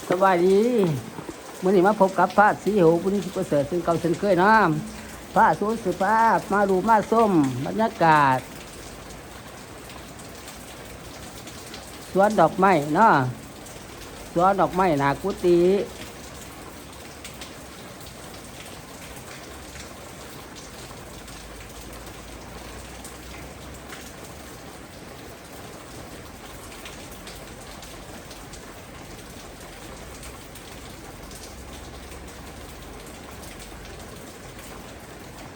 ສະບາຍດີ ມື້ນີ້ມາພົບກັບພະສີໂຫ ບຸນມີ ສິດປະເສີດ ເຊັ່ນເກົ່າເຊັ່ນເຄີຍເນາະ. ພະສູນສິພາມາດູມາຊົມບັນຍາກາດສວນດອກໄມ້ເນາະ, ສວນດອກໄມ້ໜ້າກຸຕິ.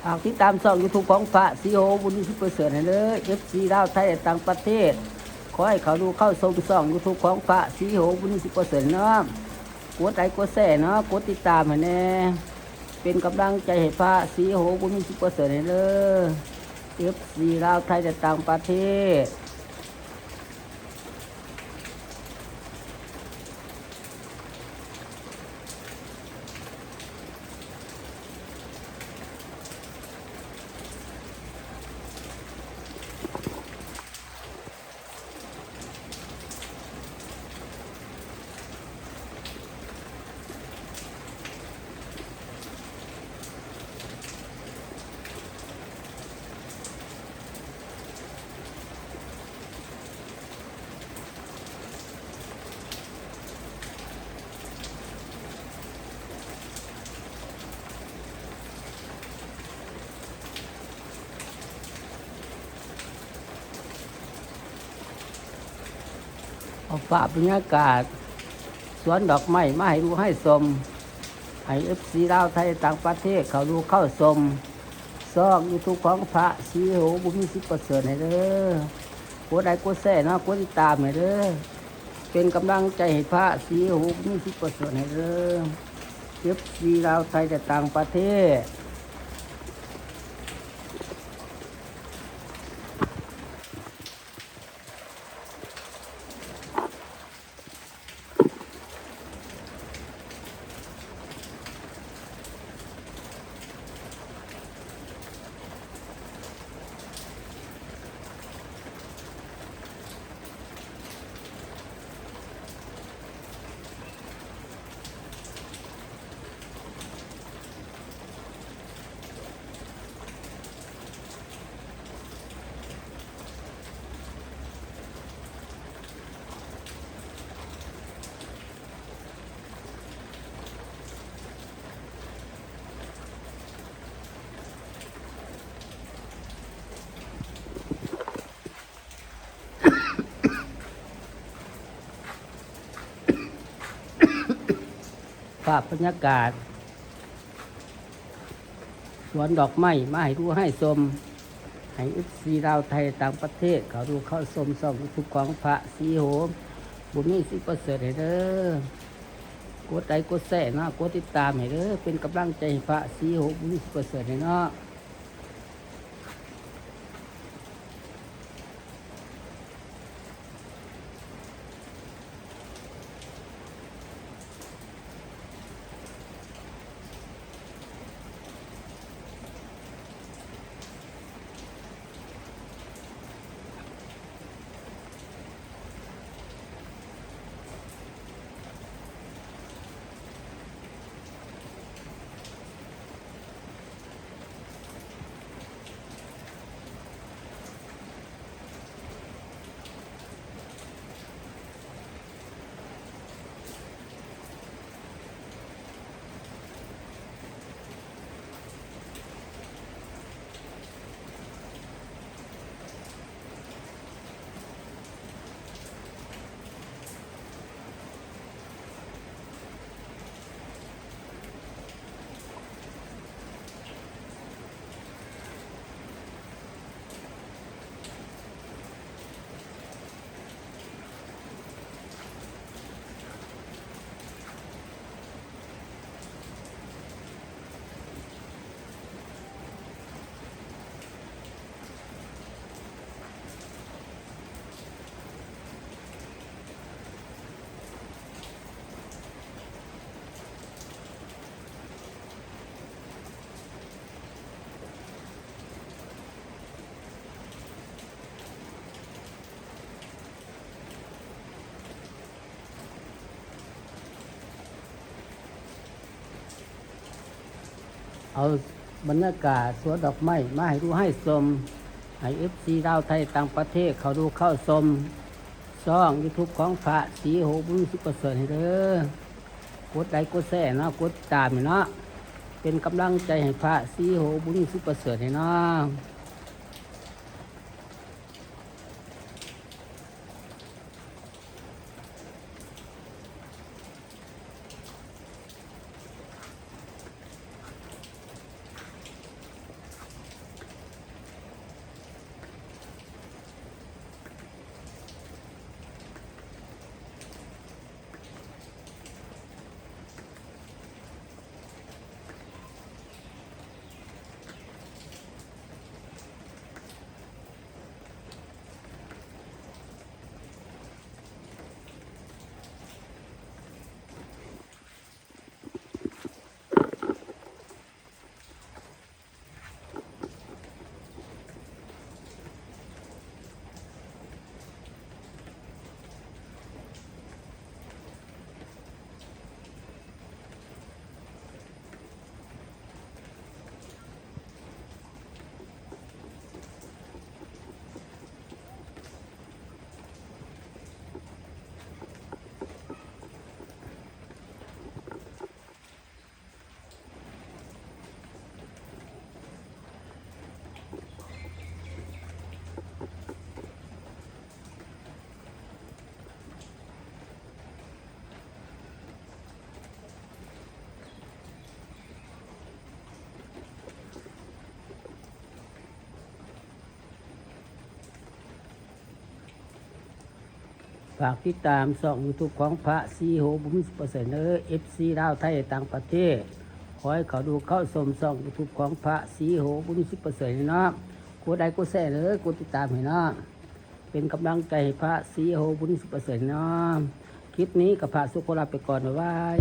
ຝາກຕິດຕາມຊ່ອງຢູທູບຂອງພະສີໂຫ ບຸນມີ ສິດປະເສີດ ໃຫ້ເດີ ເອັຟຊີ ລາວ ໄທ ແລະ ຕ່າງປະເທດ. ຂໍໃຫ້ເຂົ້າດູເຂົ້າຊົມຊ່ອງຢູທູບຂອງພະສີໂຫ ບຸນມີ ສິດປະເສີດ ເນາະ. ກົດໄລກົດແຊເນາະ, ກົດຕິດຕາມໃຫ້ແດ່ ເປັນກຳລັງໃຈໃຫ້ພະສີໂຫ ບຸນມີ ສິດປະເສີດ ໃຫ້ເດີ ເອັຟຊີ ລາວ ໄທ ແລະ ຕ່າງປະເທດ. ເອົາພາບບັນຍາກາດສວນດອກໄມ້ມາໃຫ້ດູໃຫ້ຊົມ ໃຫ້ເອັຟຊີ ລາວ ໄທ ຕ່າງປະເທດ ເຂົ້າດູເຂົ້າຊົມຊ່ອງຢູທູບຂອງພະສີໂຫ ບຸນມີ ສິດປະເສີດ ໃຫ້ເດີ. ກົດໄລກົດແຊເນາະ, ກົດຕິດຕາມໃຫ້ເດີ ເປັນກຳລັງໃຈໃຫ້ພະສີໂຫ ບຸນມີ ສິດປະເສີດ ໃຫ້ເດີ ເອັຟຊີ ລາວ ໄທ ແລະ ຕ່າງປະເທດ. ພາບບັນຍາກາດສວນດອກໄມ້ມາໃຫ້ດູໃຫ້ຊົມ ໃຫ້ເອັຟຊີ ລາວ ໄທ ຕ່າງປະເທດ ເຂົ້າດູເຂົ້າຊົມຊ່ອງຢູທູບຂອງພະສີໂຫ ບຸນມີ ສິດປະເສີດ ໃຫ້ເດີ. ກົດໄລກົດແຊເນາະ, ກົດຕິດຕາມໃຫ້ເດີ ເປັນກຳລັງໃຈໃຫ້ພະສີໂຫ ບຸນມີ ສິດປະເສີດ ໃຫ້ເນາະ. ສ ເອົາບັນຍາກາດສວນດອກໄມ້ມາໃຫ້ດູໃຫ້ຊົມ ໃຫ້ເອັຟຊີລາວໄທຕ່າງປະເທດເຂົ້າດູເຂົ້າຊົມຊ່ອງຢູທູບຂອງພະສີໂຫບຸນສຸປະເສີດໃຫ້ເດີ. ກົດໄລກົດແຊເນາະ ກົດຕາມໃຫ້ເນາະ ເປັນກຳລັງໃຈໃຫ້ພະສີໂຫບຸນສຸປະເສີດໃຫ້ເນາະ. ຝາກຕິດຕາມຊ່ອງຢູທູບຂອງພະສີໂຫບຸນສຸປະເສີດເດີ ເອັຟຊີລາວໄທຕ່າງປະເທດ ຂໍໃຫ້ເຂົ້າດູເຂົ້າຊົມຊ່ອງຢູທູບຂອງພະສີໂຫບຸນສຸປະເສີດເນາະ. ກົດໄລກົດແຊເດີ ກົດຕິດຕາມໃຫ້ເນາະ ເປັນກຳລັງໃຈໃຫ້ພະສີໂຫບຸນສຸປະເສີດເນາະ. ຄລິບນີ້ກໍພະສົງຂໍລາໄປກ່ອນ ບາຍບາຍ.